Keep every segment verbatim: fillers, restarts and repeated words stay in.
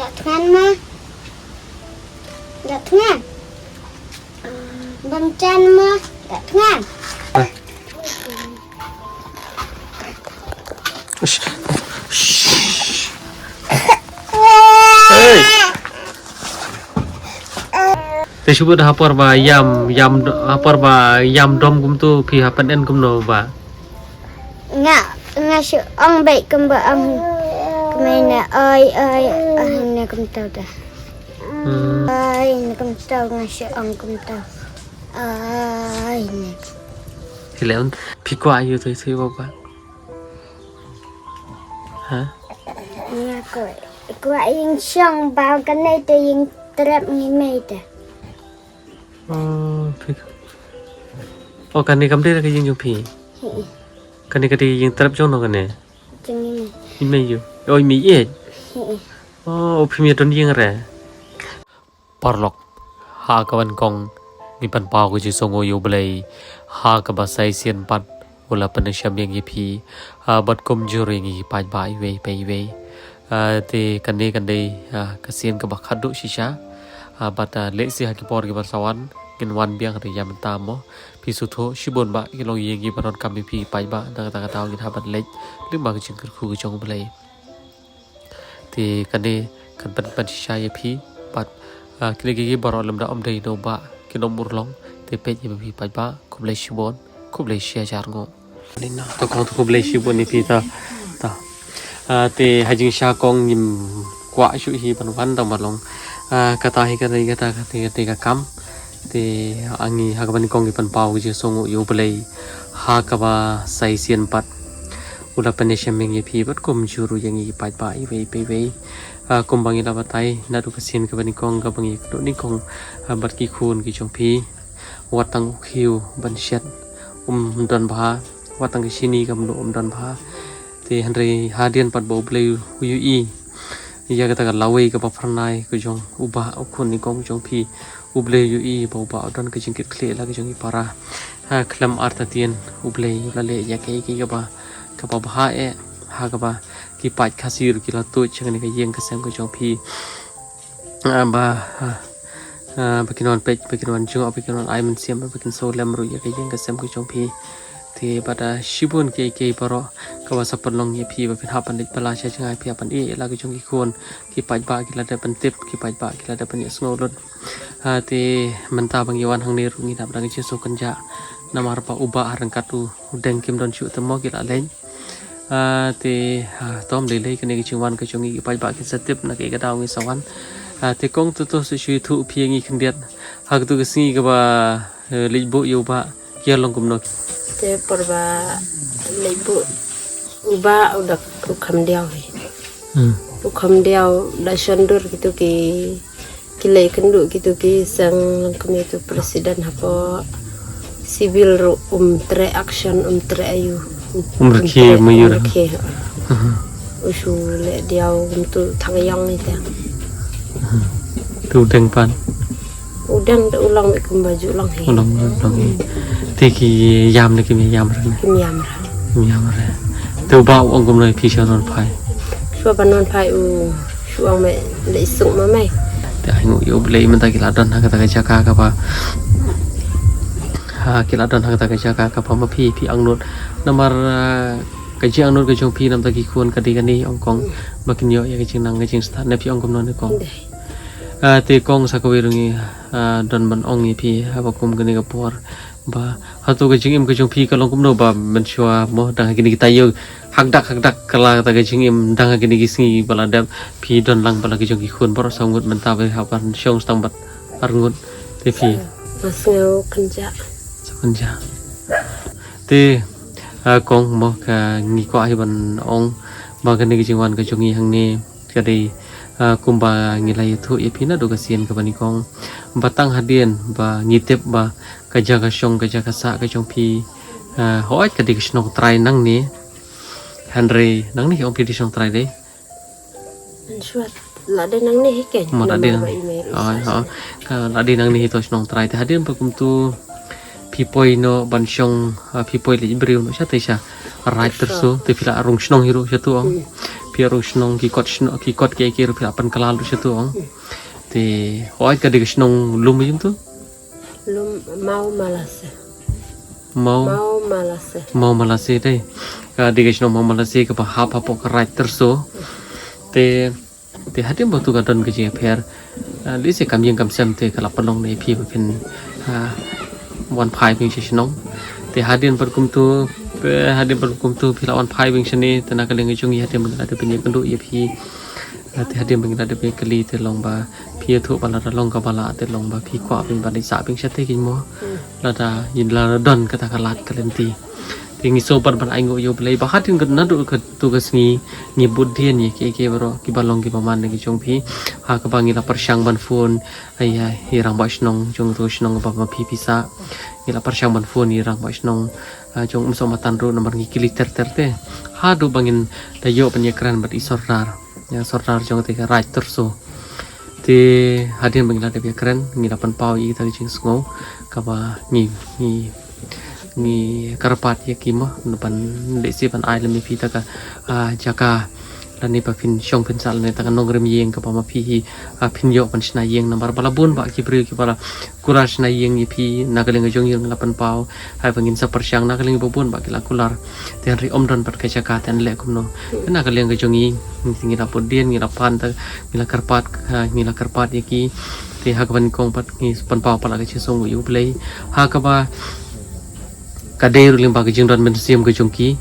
Dak tngan ma. Dak tngan. Bam chan ma. Dak tngan. Hey. Te shu bud ha por ba ïam, ïam do-, ha por ba ïam dom kumtu phi hap ban en kumno ba? Nga, nga shu ong beit kumba ong kmie na oi, oi, oi, na kumtu da. Hmm. Oi, na kumtu nga shu ong kumtu. Oi, na. Hi leh un, phi kwah ïa u toi toi ba ba. Ha? Nga kwah, kwah ïing shong ba kane te ïing trep ngi mei te. Oh, phi. Oh, kane kam dei ka ïing jong phi. Hi. Kane ka dei ïing trep jong no kane. Jong ngi mei. I mei ïu. Oh, i mei ïeit. Hi. Oh, u phim ïa don ïing re. Paralok, ha kaba nyngkong ngi pynpaw ka jingsngewnguh ïa U Blei ha kaba sa shisien pat u la pynshemphang ïa phi, ah, bad kumjuh ïa ngi ki paidbah iwei pa iwei. Ah, te kane kan dei, ah, ka sien kaba khatduh shisha. Ah, bad, ah, lehse ha ki por kiba sa wan ngin wan biang, hynrei ïa mynta mo phi sngewthuh shibun ba ki longïing kiba donkam ïa phi paidbah, na kata ka daw ngin hap ban leit lyngba ka jingkyrkhu ka jong U Blei. Te kane kan pyn, pynshisha ïa phi bad, ah, kine kiei kiei baroh lymda ym dei no ba kin ym urlong. Te peit ïa phi paidbah, khublei shibun, khublei shi hajar nguh. To kong to khublei shibun ïa phi ta, ta. Ah, te ha jingshisha kong ngim kwah shuh hi ban wan tang ba long, ah, kata hi ka dei kata, kata hi ka dei ka kam. Te ha ngi ha kaba nyngkong ngi pynpaw ka jingsngewnguh ïa U Blei ha kaba sa shisien pat u la pynshemphang ïa phi bad kumjuh ruh ïa ngi ki paidbah iwei pa iwei. Ah, kumba ngi la batai naduh ka sien kaba nyngkong kaba ngi kynduh nyngkong, ah, bad ki khun ki jong phi. Wat tang u khiew ban shet um don bha, wat tang ka shini kam luh um don bha. Te hynrei hadien pat ba U Blei u ïohi ïa kata ka lawei kaba phyrnai ka jong u bah u khun nyngkong jong phi. U Blei u ïohi ba u bah u don ka jingkitkhlieh la ka jong ki para. Ha khlem artatien U Blei u la leh ïa kaei kaei kaba, kaba bha eh, ha kaba ki paid Khasi ruh ki la tuid sha kane ka ïing ka sem ka jong phi. Ah, ba, ah, ah, ba kin wan peit, ba kin wan jngoh, ba kin wan ai mynsiem, ba kin sngewlem ruh ïa ka ïing ka sem ka jong phi. Te bad, ah, shibun kiei kiei baroh kaba sa pynlong ïa phi ba phin hap ban leit bylla sha jngai, phi hap ban ïeh ïa la ka jong ki khun, ki paidbah ki la dep ban tip, ki paidbah ki la dep ban ïohsngew lut. Ah, te mynta ba ngi wan hangne ruh ngin hap da ka jingsngewkynjah namar ba u bah ha ryngkat u, u Deng kim don shuh te mo ki la leit. Ah, te, ah, to ym lei lei kane ka jingwan ka jong ngi ki paidbah kin sa tip na kaei ka daw ngi sa wan. Ah, te kong to to sa shu ïathuh phi ïa ngi khyndiat ha katu ka sngi kaba, eh, leit buh ïa u bah, ki ïa long kumno? Te por ba leit buh u bah u da u kham diaw hi. Hmm. U kham diaw da shon dur kitu ki ki leit kynduh kitu ki seng longkmie tu president hapoh civil ruh um treh action, um treh aïu. Um rkhie, um treh, ma ïu um rkhie. Mhm. U shu leh diaw um tu thang ïong ni te. Mhm. Tu u Deng pat. U Deng te u long me kumba ju long hi. U long, u long hi. Te ki ïam ne kim ïam re ne? Kim ïam re. Kim ïam re. Te u bah u ong kumno ïa phi shuwa ban wan phai? Shuwa ban wan phai u shu ong me leit suk ma mei. Te ai nguh ïa U Blei mynta ki la don ha kata ka jaka kaba, ha, ki la don ha kata ka jaka kaba ma phi, phi angnud. Namar, ah, ka jingangnud ka jong phi namar ki khun ka dei kane ong kong, ba kin ïoh ïa ka jingnang ka jingstad, ne phi ong kumno ne kong? Dei. Ah, te kong sa kawei ruh ngi, ah, don ban ong ïa phi haba kum kane ka por. Ba, hato ka jingim ka jong phi ka long kumno ba mynshuwa mo dang ha kine ki taïew hakdak hakdak ka la kata ka jingim dang ha kine ki sngi ba la dep phi don lang bad la ka jong ki khun baroh saw ngut mynta ba hap ban shong stang bad ar ngut te phi. Ba sngew kynjah. Sngew kynjah. Te, ah, kong mo ka ngi kwah hi ban ong ba kane ka jingwan ka jong ngi hangne ka dei, ah, kumba ngi la ïathuh ïa phi naduh ka sien kaba nyngkong. Ba tang hadien ba ngi tip ba ka jaka shong ka jaka sah ka jong phi, ah, hooid ka dei ka shnong trai nangne. Hynrei nangne ong phi dei shnong trai dei. Mynshuwa la dei nangne hi keiñ. Mo la dei nangne. Hooid, hooid. Ka la dei nangne hi to shnong trai te hadien ba kumtu phi poi noh ban shong, ah, phi poi leit briew noh sha te sha Raid Tyrso, te phi la rung shnong hi ruh sha tu ong. Hmm. phi ruh shnong ki kot shnong ki kot ki ki ruh phi la pynkylla lut shatu ong. Te hoi ka dei ka shnong lum ïa tu. Lum Mau Malase. Mau Mau Malase. Mau Malase te. Ka dei ka shnong Mau Malase kaba hap hapoh ka Raid Terso. Te te hadien ba tu ka don ka jingïapher. Ah, lei se kam ïeng kam sem te ka la pynlong ne phi ba phin, ah, wan phai biang sha shnong. Te hadien bad kumtu, eh, hadien bad kumtu phi la wan phai biang shane te na ka liang ka jong i hadien ba ngi la dep ïakynduh ïa phi. Ah, te hadien ba ngi la dep ïakylli te long ba phi ïathuh ba lada long kaba lah te long ba phi kwah biang ban leit sah biang shatei kein mo. Lada ïa lada don kata ka lad ka lynti. Te ngi sngewbha ban ainguh ïa U Blei ba hadien ka naduh ka tu ka sngi ngi bud dien ïa kiei kiei baroh kiba long kiba man na ki jong phi. Ha kaba ngi la pyrshang ban phone ïa i rangbah shnong jong tu shnong ba ma phi phi sah. Ngi la pyrshang ban phone ïa i rangbah shnong, ah, jong Umsoh Matan ruh namar ngi kylli ter ter te. Haduh ba ngin da ïoh ban ïakren bad i sordar. Ïa sordar jong te ka Raid Terso. Te hadien ba ngi la dep ïakren ngi la pynpaw ïa kita ki jingsngew kaba ngi ngi ngi kyrpad ïa ki mo ban lehse ban ai lem ïa phi ta ka, ah, jaka lane ba phin shong phin sah lane ta ka nongrim ïing kaba ma phi hi, ah, phin ïoh ban shna ïing namar ba la bun ba ki briew kiba la kular shna ïing ïa phi na ka liang ka jong i ngi la pynpaw. Haba ngin sa pyrshang na ka liang ba bun ba ki la kular. Te hynrei ym don pat ka jaka te ngi leh kumno. Te na ka liang ka jong i ngi la bud dien ngi la pan te ngi la kyrpad, ah, ngi la kyrpad ïa ki. Te ha kaba nyngkong pat ngi pynpaw palat ka jingsngew ïa U Blei. Ha kaba ka dei ruh lyngba ka jingdon mynsiem ka jong ki.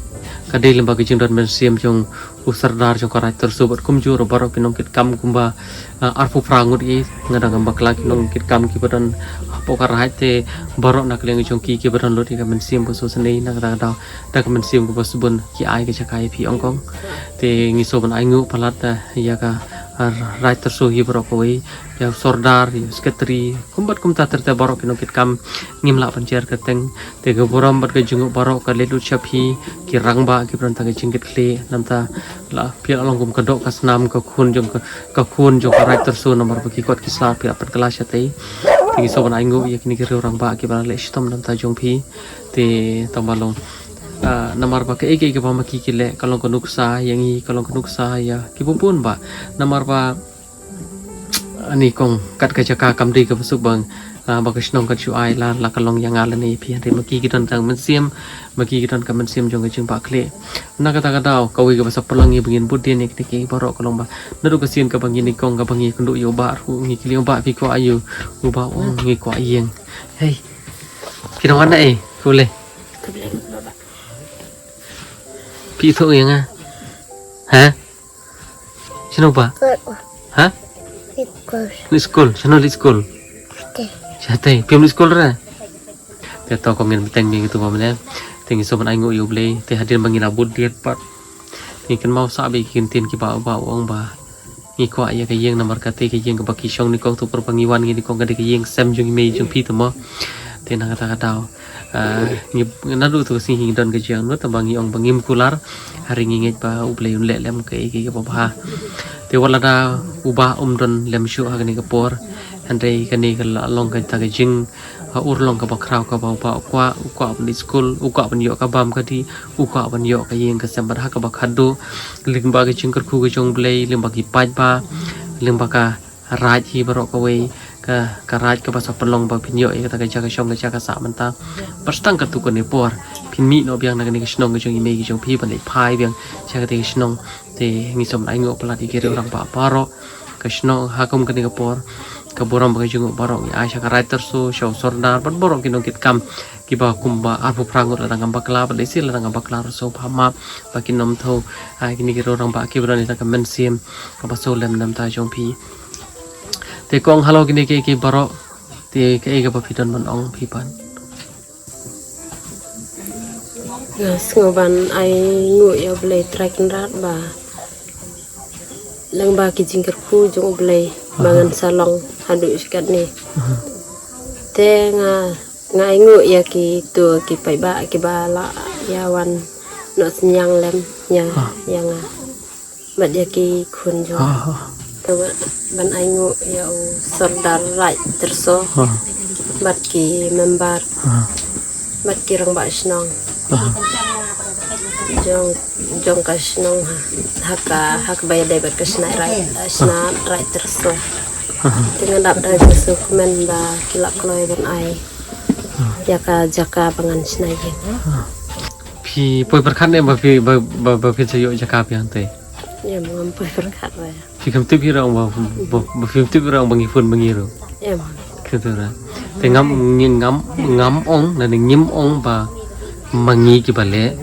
Ka dei lyngba ka jingdon mynsiem jong u sordar jong ka Raid Terso bad kumjuh ruh baroh ki nongkitkam kumba, ah, arphew phra ngut ïa nga dang bakla ki nongkitkam kiba don hapoh ka Raid te baroh na ka liang jong ki kiba don lut ïa ka mynsiem ba sngewsynei na kata ka daw da ka mynsiem kaba sbun ki ai ka jaka ïa phi ong kong. Te ngi sngewbha ban ainguh palat, ah, ïa ka, ah, Raid Terso hi baroh kawei ïa u sordar ïa u sekretari kumba kumta ter ter baroh ki nongkitkam ngim lah ban jer kyrteng. Te ka burom bad ka jingïoh baroh ka leit lut sha phi ki rangbah kiba don ta ka jingkitkhlieh namar ta la phi la long kum ka doh ka snam ka khun jong ka, ka khun jong ka Raid Terso namar ba ki kot ki sla phi la pynkylla shatei. Te ngi sngewbha ban ainguh ïa kine ki riew rangbah kiba la leh shitom namar ta jong phi. Te tang ba long, ah, namar ba kaei kaei kaba ma ki ki leh ka long ka nuksa ïa ngi ka long ka nuksa ïa kiba bun ba namar ba ani kong kat ka jaka kam dei kaba suk bang, ah, ba ka shnong kan shu ai la la ka long ïa nga lane ïa phi hynrei ma ki ki don tang mynsiem, ma ki ki don ka mynsiem jong ka jingbakla. Na kata ka daw kawei kaba sa pynlong ïa ba ngin bud dien ïa kine ki baroh ka long ba naduh ka sien kaba ngi nyngkong kaba ngi kynduh ïa u bah ruh ngi kylli u bah phi kwah ïa u, u bah u ong ngi kwah ïing. Hei. Ki nong wan na ei? Kule. Phi ïathuh ïa nga. Ha? Shano ba? Ha? Leit skul. Shano leit skul? Shatei. Phim leit skul re? Te to ko ngin bteng biang ïa uto ba mynne. Te ngi sngewbha ban ainguh ïa U Blei te hadien ba ngi la bud dien pat ngi kynmaw sah bad ki ktien kiba u bah u ong ba ngi kwah ïa ka ïing namar kata ka ïing kaba ki shong nyngkong to por ba ngi wan ngi nyngkong ka dei ka ïing sem jong i mei jong phi te mo. Te na kata ka daw, ah, ngi naduh to ka sngi ngi don ka jingangnud tang ba ngi ong ba ngim kular. Hynrei ngi ngeit ba U Blei un leh lem kaei kaei kaba bha. Te wat lada u bah um don lem shuh ha kane ka por hynrei kane ka la long kata ka jing, ha, urlong kaba khraw kaba u bah u kwah, u kwah ban leit skul, u kwah ban ïoh ka bam ka dih, u kwah ban ïoh ka ïing ka sem bad ha kaba khadduh lyngba ka jingkyrkhu ka jong U Blei, lyngba ki paidbah, lyngba ka Raid hi baroh kawei, ka, ka Raid kaba sa pynlong ba phin ïoh ïa kata ka jaka shong ka jaka sah mynta. Bad tang katto katne por phin mih noh biang na kane ka shnong ka jong i mei ka jong phi ban leit phai biang sha kata ka shnong. Te ngi sngewbha ban ainguh palat ïa ki riew rangbah baroh ka shnong ha kum kane ka por. Ka burom bad ka jingïoh baroh ngi ai sha ka Raid Terso, sha u sordar bad baroh ki nongkitkam kiba kumba arphew phra ngut la dang ngam bakla bad lehse la dang ngam bakla ruh sngewbha map ba kin ym thew, ah, kine ki riew rangbah kiba don ïa ka mynsiem kaba sngewlem namar ta jong phi. Te kong halor kine kiei kiei baroh te kaei kaba phi don ban ong phi pat? Nga sngewbha ban ainguh ïa U Blei Trai Kynrad ba lyngba ki jingkyrkhu jong U Blei ba ngan sa long haduh shi katne. Te nga, nga ainguh ïa kito ki paidbah kiba la ïa wan noh synñiang lem ïa, ïa nga. Bad ïa ki khun jong. Te ban ainguh ïa u sordar Raid Terso. Bad ki member. Bad ki rangbah shnong. Jong, jong ka shnong ha. Ha ka, ha kaba ïadei bad ka Snieh Raid, eh, Snieh Raid Tyrso. Te nga dap da ka sngewkmen ba ki la kloi ban ai ïa ka jaka ba ngan shna ïing. Phi poi pyrkhat ne ba phi, ba, ba, ba phin sa ïoh jaka phi hangtei? Em, ngam poi pyrkhat ba. Phi kam tip hi ruh ba, ba, ba phim tip hi ruh ba ngi phone ma ngi ruh. Em. Kata ruh. Te ngam, ngi ngam, ngam ong, lane ngim ong ba ma ngi kiba leh.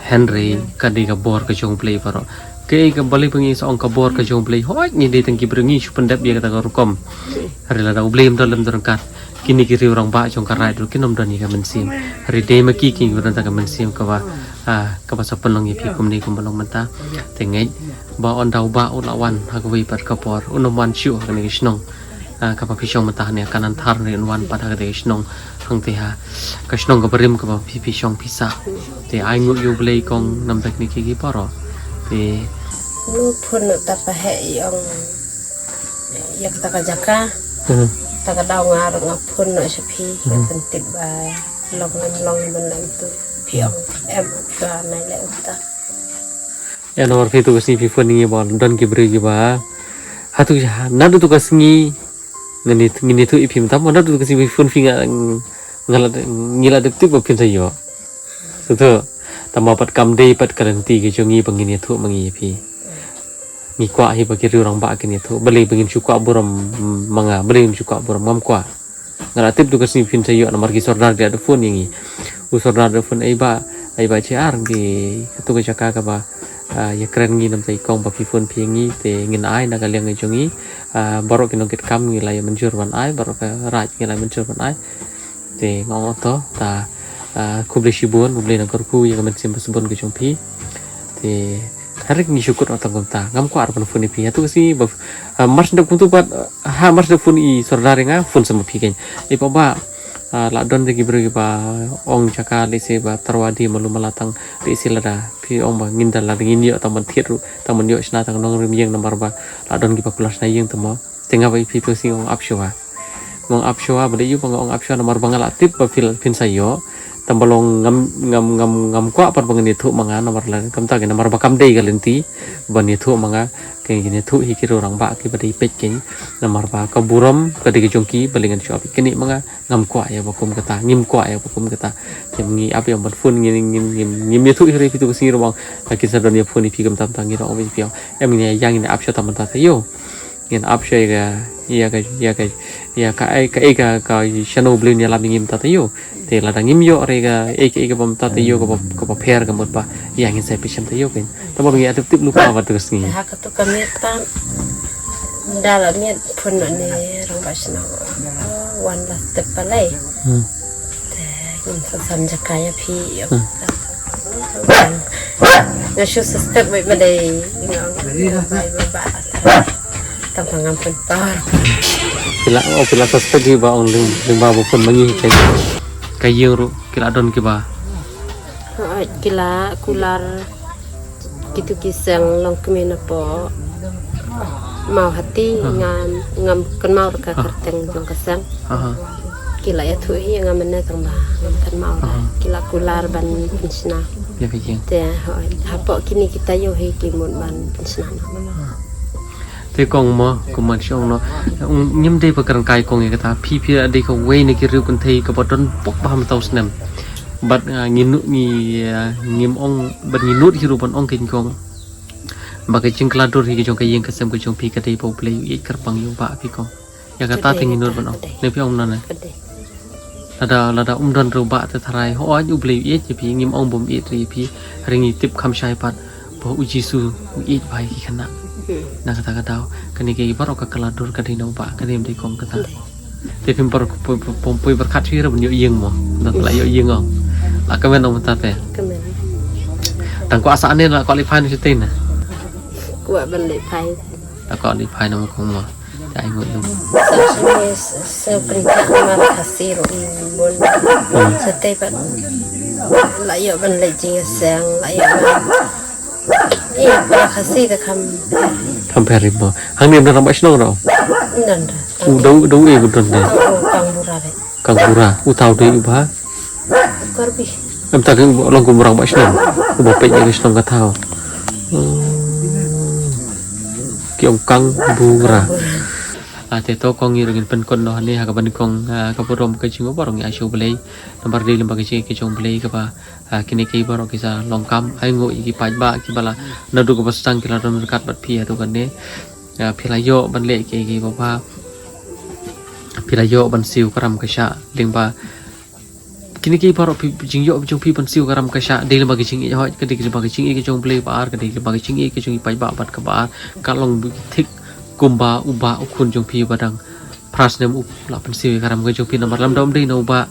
Hynrei ka dei ka bor ka jong U Blei baroh. Kaei kaba lei ba ngi sa ong ka bor ka jong U Blei. Hooid ngi dei tang ki briew, ngi shu pyndep ïa kata ka rukom. Hynrei lada U Blei um don lem don ryngkat, kine ki riew rangbah jong ka raid ruh kin ym don ïa ka mynsiem. Hynrei dei ma ki, ki don tang ka mynsiem kaba, ah, kaba sa pynlong ïa phi kumne kumba long mynta. Te ngeit ba ynda u Bah u la wan ha kawei pat ka por, un ym wan shuh ha kane ka shnong. Ah, kaba phi shong mynta hangne, kan nang thar ne un wan pat ha kata ka shnong hangtei ha ka shnong kaba rim kaba phi, phi shong phi sah. Te ai nguh ïa U Blei kong namar kine ki, ki baroh. Te u phone noh ta pa heh i ong ïa kata ka jaka. Hmm. Ta ka daw nga ruh nga phone noh sha phi, nga pyntip ba long ne ym long ban leh tu. Phi ong em, phi ong nai leh uta. Ïa namar phi tu ka sngi phi phone ïa ngi ba don ki briew kiba. Hato naduh tu ka sngi ngin ïa, ngin ïathuh ïa phi mynta, naduh tu ka sngi phi phone phi nga, nga la, ngi la dep tip ba phin sa ïoh. Sngewthuh. Tangba pat kam dei pat ka lynti ka jong ngi ba ngin ïathuh ma ngi ïa phi. Ngi kwah hi ba ki riew rangbah kin ïathuh. Balei ba ngin shu kwah burom ma nga, balei ngin shu kwah burom, ngam kwah. Nga la tip tu ka sngi phin sa ïoh namar ki sordar ki la da phone ïa ngi. U sordar da phone, "Ei bah, ei bah J R, ki, katu ka jaka kaba, ah, ïakren ngi namar i kong ba phi phone phi ïa ngi, te ngin ai na ka liang ka jong ngi, ah, baroh ki nongkitkam ngi la ïa mynjur ban ai, baroh ka raid ngi la ïa mynjur ban ai." Te nga ong to, ta, ah, khublei shibun, U Blei un kyrkhu ïa ka mynsiem ba sbun ka jong phi. Te hynrei ngi shu kut ot tang kumta, ngam kwah ban phone ïa phi. Hato ka sngi ba, ah, mar shu dep kumtu pat, ah, ha mar shu dep phone i sordar ïa nga, phone sa ma phi keiñ. Ei bah, ah, la don de ki briew kiba ong jaka lehse ba tyrwa de malu mala tang lehse lada phi ong ba ngin da lada ngin ïoh tang ban thied ruh, tang ban ïoh shna tang nongrim ïing namar ba la don kiba kular shna ïing te mo. Te nga ba ïa phi tu ka sngi ong ap shuwa. Nga ong ap shuwa, balei ïa ba nga ong ap shuwa namar ba nga la tip ba phi la phin sa ïoh. Tangba long ngam, ngam, ngam, ngam kwah pat ba ngin ïathuh ma nga namar la kumta keiñ namar ba kam dei ka lynti ban ïathuh ma nga, keiñ ngin ïathuh hi ki riew rangbah kiba dei peit keiñ namar ba ka burom ka dei ka jong ki, balei ngan shu ap ïa kine ma nga, ngam kwah ïa ba kum kata, ngim kwah ïa ba kum kata. Te ngi ap ïa ban phone ngin, ngin, ngin, ngim ïathuh hi re phi tu ka sngi ruh ba ong, ah, kin sa don ïa phone ïa phi kumta kumta ngi ruh ong ïa phi ong. Em ngi ïa ngi ïa ap shuwa tang mynta te ïoh. Ngin ap shuwa ïa ka, ïa ka, ïa ka, ïa ka, ei, ka, ei, ka, ka, shano U Blei un ïalam ïa ngi mynta te ïoh. Te lada ngim ïoh re ka, ei, ka, ei, kaba mynta te ïoh, kaba, kaba pher ka mut ba ïa ngin sa pyrshang te ïoh keiñ. Tangba ngi ïa tip tip lypa ba tu ka sngi. Ha katu ka miet ta. Nda la miet phone ne rangbah shnong. Wan la step palei. Hmm. Te ngin sa sam jaka ïa phi. Hmm. Nga shu suspect ba dei nga bai ba ba. Tang pa ngam pynpaw. Ki la, oh, ki la suspect hi ba ong lyng, lyngba ba phone ma ngi hi keiñ. Ka ïing ruh ki la don kiba. Hooid, ki la kular kitu ki seng long kmie na po Mawhati, ngam, ngam kynmaw re ka kyrteng jong ka seng. Aha. Ki la ïathuh hi ïa nga mynne tang ba ngam kynmaw re. Aha. Ki la kular ban pynshna. Ïa ka ïing. Te, hooid, hapoh kine ki taïew hi ki mut ban pynshna noh. Te kong mo, kumba shu ong noh. Ngim dei ba kren kai kong ïa kata, phi phi dei kawei na ki riew kynthei kaba don pok ba ha mynta u snem. Bad, ah, ngi nu, ngi, ah, ngim ong, bad ngi nud hi ruh ban ong keiñ kong. Ba ka jingkylla dur hi ka jong ka ïing ka sem ka jong phi ka dei ba U Blei u ïeit kyrpang ïa u bah phi kong. Ïa kata te ngi nud ban ong. Ne phi ong na ne. Lada, lada um don re u bah te tharai, hooid U Blei u ïeit ïa phi, ngim ong bym ïeit re ïa phi, hynrei ngi tip kham shai pat ba U Jisu u ïeit bha ïa ki khynnah. Hmm. Na kata ka daw, kane ka baroh ka kylla dur ka dei na u bah, ka dei ym dei kong kata. Te phim por poi, poi, poi, poi pyrkhat shuh re ban ïoh ïing mo. Don la ïoh ïing ong. La kmen ong mynta te. Kmen. Tang kwah sah ne la kwah leit phai na shatei na. Kwah ban leit phai. La kwah leit phai na mo kong mo. Te ai mo ïoh. Sa sini se pynjah mar Khasi ruh i bun. Hmm. Shatei pat. La ïoh ban leit jingïaseng, la ïoh ban. Ïa, ba Khasi te kham. Kham pher rim mo. Hangne ym don rangbah shnong ruh. Ym don ruh. U dei, u dei u ei u don ne. U Kangbura re. Kangbura. Uta u dei u bah. Karbi. Em ta ka long kumrang ba shnong. Ba peit ïa ka shnong ka thaw. Hmm. Ki ong kang bungra. Ah, te to kong ngi ruh ngin pynkut noh hangne ha kaba nyngkong, ah, ka burom ka jingbaroh ngi ai sha U Blei. Namar dei lem bad ka jingïeit ka jong U Blei kaba, ah, kine ki baroh ki sa long kam, ai nguh ïa ki paidbah kiba la naduh kaba sdang ki la don ryngkat bad phi haduh kane. Ah, phi la ïoh ban leh kiei kiei kiba bha. Phi la ïoh ban siew ka ram ka shah lyngba kine ki baroh phi, jingïoh jong phi ban siew ka ram ka shah, dei lyngba ka jingïeit, hooid, ka dei lyngba ka jingïeit ka jong U Blei ba ar, ka dei lyngba ka jingïeit ka jong ki paidbah bad kaba ar, ka long thik kumba u bah u khun jong phi ba dang phra snem u la pynsiew ïa ka ram ka jong phi, namar lymda ym dei na u bah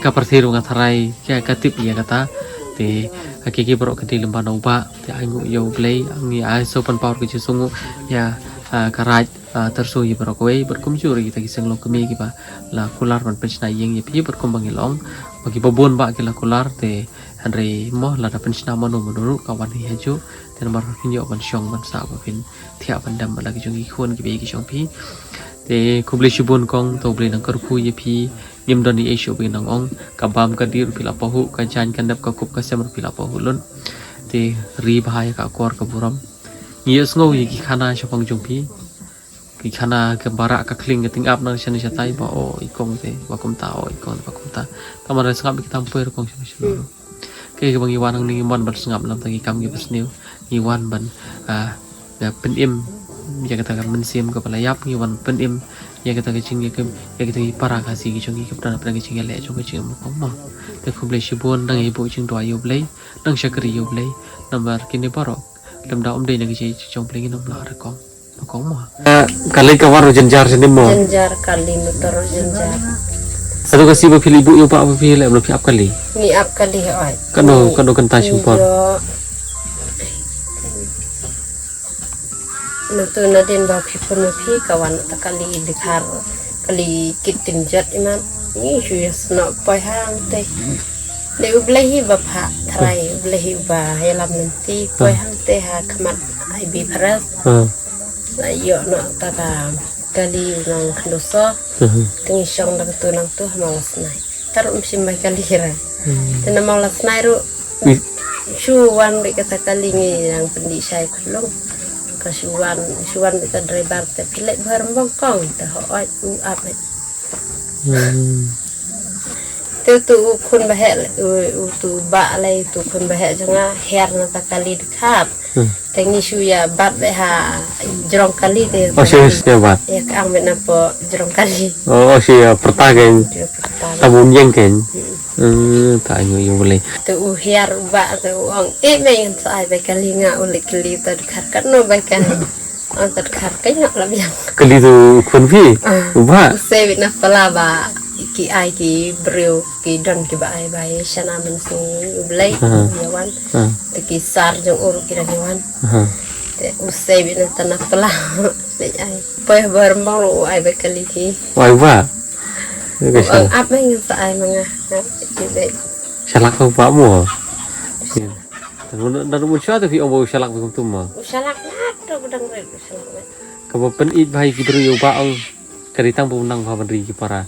ka pyrthei ruh nga tharai ka, ka tip ïa kata. Te ha kiei kiei baroh ka dei lyngba na u bah, te ai nguh ïa U Blei, ngi ai sngewbha ban pynpaw ka jingsngewnguh ïa, ah, ka Raid, ah, Tyrso ïa baroh kawei, bad kumjuh ruh ïa kita ki seng longkmie kiba la kular ban pynshna ïing ïa phi, bad kumba ngi la ong ba kiba bun bah ki la kular, te hynrei mo lada pynshna mano mano ruh ka wan hi hajuh, te namar ba phin ïoh ban shong ban sah ba phin thiah ban dem bad la ki jong ki khun kiba ïeit ki jong phi. Te khublei shibun kong, to U Blei nang kyrkhu ïa phi, ngim don ei ei shuh ba ngin nang ong, ka bam ka dih ruh phi la pahuh, ka jaiñ ka nep ka kup ka sem ruh phi la pahuh lut. Te ri bha ïa ka akor ka burom. Ngi ïohsngew ïa ki khana shaphang jong phi. Ki khana ka baroh ka khlieh ka tyngab na shane shatai ba o i kong te ba kumta, o i kong te ba kumta. Tangba sngap ïa ki tam poi ruh kong shane shane. Kaei kaba ngi wan hangne ngi wan ban sngap na bynta ki kam kiba sniew. Ngi wan ban, ah, ban pynim ïa kata ka mynsiem kaba la ïap, ngi wan pynim ïa kata ka jingïakim ïa kata ki para Khasi ki jong ngi kaba don hapdeng ka jingïaleh jong ka jingim kong mo. Te khublei shibun, nang ïa buh jingduwai ïa U Blei, nang shakri ïa U Blei, namar kine baroh lymda ym dei na ka jingïeit jong U Blei ngin ym lah re kong. Kong mo. Ah, ka leit ka wan ruh jynjar shane mo. Jynjar, kali motor ruh jynjar. Hato ka sngi ba phi leit buh ïa u bah ba phi leh, ba phi ap kali? Ngi ap kali, hooid. Kano, kano kynta shyntur? Nangtu nadien ba phi phone ma phi ka wan ta kali Dkhar, kali kit tin jot imat. Ngi shu ïasnoh poi hangtei. Dei U Blei hi ba phah tharai, U Blei hi ba ïalam lynti, poi hangtei ha khmat I B Forest. Ah. La ïoh noh ta ka kali u nongkyndusor. Mhm. Te ngi shong da katu nangtu ha Mawlasnai. Tang ruh ym shim bai kali re. Hmm. Te na Mawlasnai ruh shu wan beit kata kali, ngi nang pyndih shai khyllung. Ka shu wan, shu wan beit ka driver te, phi leit Bhoirymbong kong? Te hooid, u ap beit. Hmm. Te utu u khun ba heh, u, utu u bah lei, utu u khun ba heh jong nga hiar na ta kali Dkhar. Hmm. Te ngi shu ïa bat beit ha jrong kali te. Oh, shu ïa bat. Ïa ka ang beit na poh jrong kali. Oh, shu ïa pyrta kein. Ïa pyrta. Tang bun ïeng kein. Hmm. Hmm, ta ïa u, ïa u lei. Te u hiar u bah te u ong, "Eh, me ngan sa ai bai kali nga, u leit kali ta Dkhar." Katno bai kali? Ong ta Dkhar, ka ïa la biang. Kali tu u khun phi? Ah. U bah? U sei beit na pala ba ki ai ki briew, ki don kiba ai bai shana mynsngi U Blei, ah, ïa wan. Ah. Te ki sar jong u ruh ki dang ïa wan. Ah. Te u sei beit na ta na pala. Leit ai. Poi Bhoirymbong ruh u ai bai kali ki. U ai u bah? Ong ap me ngan sa ai ma nga. Ha, ki leit. Shalak u bah mo. Te ngan, ngan, ngan shu te phi ong ba u shalak beit kumtu mo. U shalak mat, u dang rit u shalak mat. Kaba pynïeit bha ïa ki briew ïa u bah ong ka dei tang ba u nang bha ban ri ki para.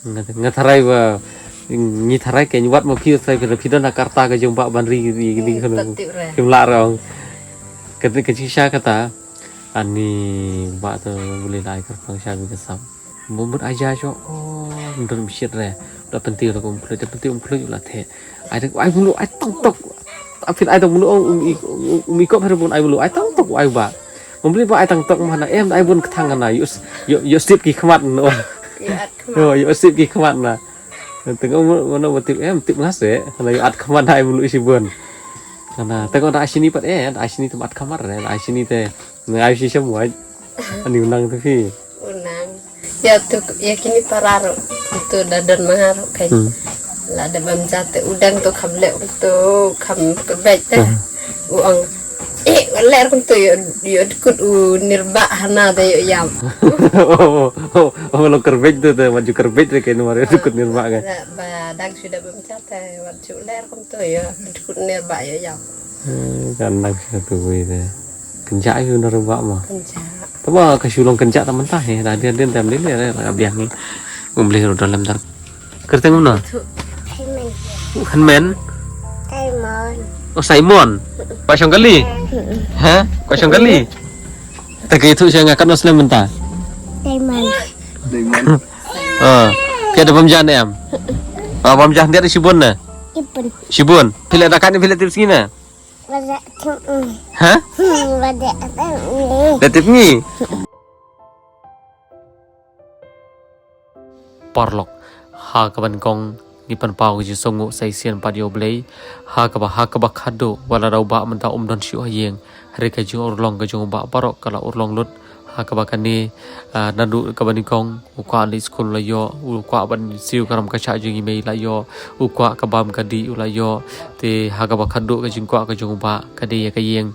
Nga, nga tharai ba, ngi tharai kein wat ma phi, tharai phi, phi don ha ka rta ka jong u bah ban ri ri ri. Hmm, khana. Kim lah re ong. Ka, ka jingshisha kata. Ani bah te u lei lai ka rta sha bi ka sap. Mo mut ai ja sho, oh, mut ym shit re. Da pynti da kum khluit, da pynti ym khluit la the. Ai da, ai mulu, ai tang tok. Aphin ai tang mulu, um i, um i kop her bun ai mulu, ai tang tok, ai bah. Mambli ba ai tang tok mana em, ai bun kthang na, ïoh s-, ïoh, ïoh sip ki khmat no. Ïoh at khmat. Ïoh, ïoh sip ki khmat na. Tengok mana ba tip em, tip ngas eh. Na ïoh at khmat na ai mulu isi bun. Kana tengok da ai shini pat eh, da ai shini te mat khmat re, da ai shini te. Na ai shi shem wai. Ani u nang te phi. U nang. Ïa tu, ïa kini para ruh. Tu da don ma nga ruh kein. Hmm. La da bam ja te u dang tu kham leh tu kham kbet te. Hmm. U ong. Eh, leh ruh tu ïoh, ïoh dkut u nirbah hana te ïoh ïam. Oh, oh, oh, oh, lo krbet tu te, maju krbet te kein mar ïoh dkut nirbah kein. Ba, ba dang shu da bam ja te, wat shu leh ruh tu ïoh dkut nirbah ïoh ïam. Eh, ka nang sha tu wei te. Kynjah ïa u nongrim bah mo. Kynjah. Tangba ka shu long kynjah ta mynta hi, da dien dien tam dien dien ka biang hi. Um leh ruh da lem dar. Kyrteng kumno? Thu. Hynmen. Simon. Oh, Simon. Kwah shong kali? Ha? Kwah shong kali? Ta ki thu sha nga katno snem mynta? Simon. Oh, phi da bam jan em? Ah, bam jan dia shibun na? Ipun. Shibun. Phi la da kat ni phi la tip sngi na? Wada tip ni. Ha? Wada tip ni. Da tip ni. Paralok, ha kaba nyngkong ngi pynpaw ka jingsngewnguh sa shisien pat ïa U Blei. Ha kaba, ha kaba khadduh wat la da u bah mynta um don shuh ha ïing. Hynrei ka jingurlong ka jong u bah baroh ka la urlong lut. Ha kaba kane, ah, naduh kaba nyngkong u kwah leit skul u la ïoh, u kwah ban siew ka ram ka shah jong i mei u la ïoh, u kwah ka bam ka dih u la ïoh. Te ha kaba khadduh ka jingkwah ka jong u bah ka dei ïa ka ïing.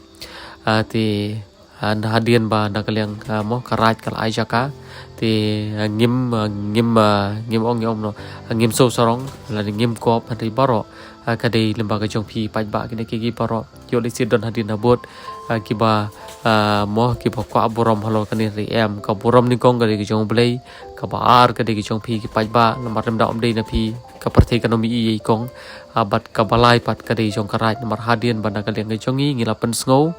Ah, te Ah, na hadien ba na ka liang, ah, mo ka raid ka la ai jaka. Te, ah, ngim, ah, ngim, ah, ngim ong ïa um no. Ah, ngim siew sarong, lane ngim kop hynrei baroh. Ah, ka dei lyngba ka jong phi paidbah kine ki, ki baroh. Ïoh lehse don hadien habud, ah, kiba, ah, mo kiba kwah burom halor kane hynrei em. Ka burom nyngkong ka dei ka jong U Blei, kaba ar ka dei ka jong phi ki paidbah, namar lymda um dei na phi ka pyrthei kan ym ïohi ïa i kong. Ah, bad kaba lai pat ka dei jong ka raid, namar hadien ba na ka liang ka jong ngi ngi la pynsngew.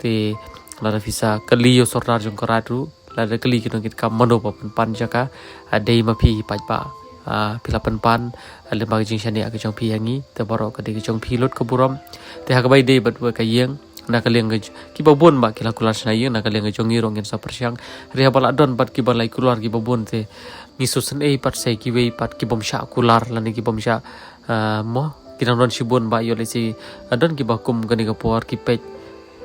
Te lada phi sa kylli ïa u sordar jong ka raid ruh, lada kylli ki nongkitkam mano ba pynpan jaka, ah, dei ma phi paidbah. Ah, phi la pynpan, ah, lyngba ka jingshaniah ka jong phi ïa ngi, te baroh ka dei ka jong phi lut ka burom. Te ha kaba ïadei bad ka ïing, na ka liang ka j-, kiba bun bah ki la kular shna ïing, na ka liang ka jong ngi ruh ngin sa pyrshang. Hynrei haba la don bad kiba la kular kiba bun te ngi sngewsynei pat sa ïa kiwei pat ki bym shah kular lane ki bym shah, ah, mo, ki dang don shibun bah ïoh lehse, ah, don kiba kum kane ka por ki peit.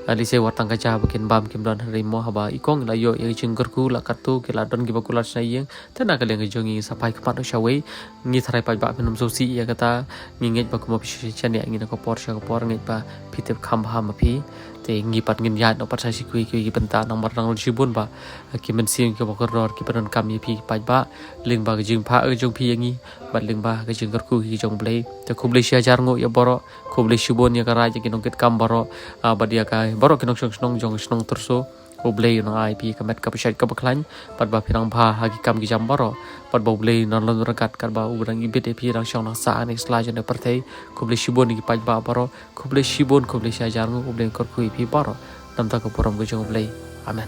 Ah, lehse wat tang ka ja ba kin bam kim don hynrei mo haba i kong la ïoh ïa ka jingkyrkhu la katto ki la don kiba kular shna ïing. Te na ka liang ka jong ngi sa phai khmat noh shawei. Ngi tharai paidbah phin ym sngewsih ïa kata. Ngi ngeit ba kumba phi shaniah ïa ngi na ka por sha ka por ngeit ba phi tip kham bha ma phi. Te ngi pat ngin ïaid noh pat sa shi kiwei kiwei ki bynta namar dang don shibun bah, ah, ki mynsiem kiba kordor kiba donkam ïa phi paidbah. Lyngba ka jingphah ka jong phi ïa ngi. Bad lyngba ka jingkyrkhu ka jong U Blei. Te khublei shi hajar nguh ïa baroh, khublei shibun ïa ka raid, ïa ki nongkitkam baroh, ah, bad ïa ka baroh ki nongshong shnong jong shnong Tyrso. U Blei un ai phi ka met kaba shait kaba khlaiñ, bad ba phi nang bha ha ki kam ki jam baroh, bad ba U Blei un long ryngkat katba u ba dang ibit ïa phi dang shong dang sah ha kane ka sla jong ka pyrthei. Khublei shibun ïa ki paidbah baroh, khublei shibun, khublei shi hajar nguh, U Blei un kyrkhu ïa phi baroh. Namar ka burom ka jong U Blei. Amen.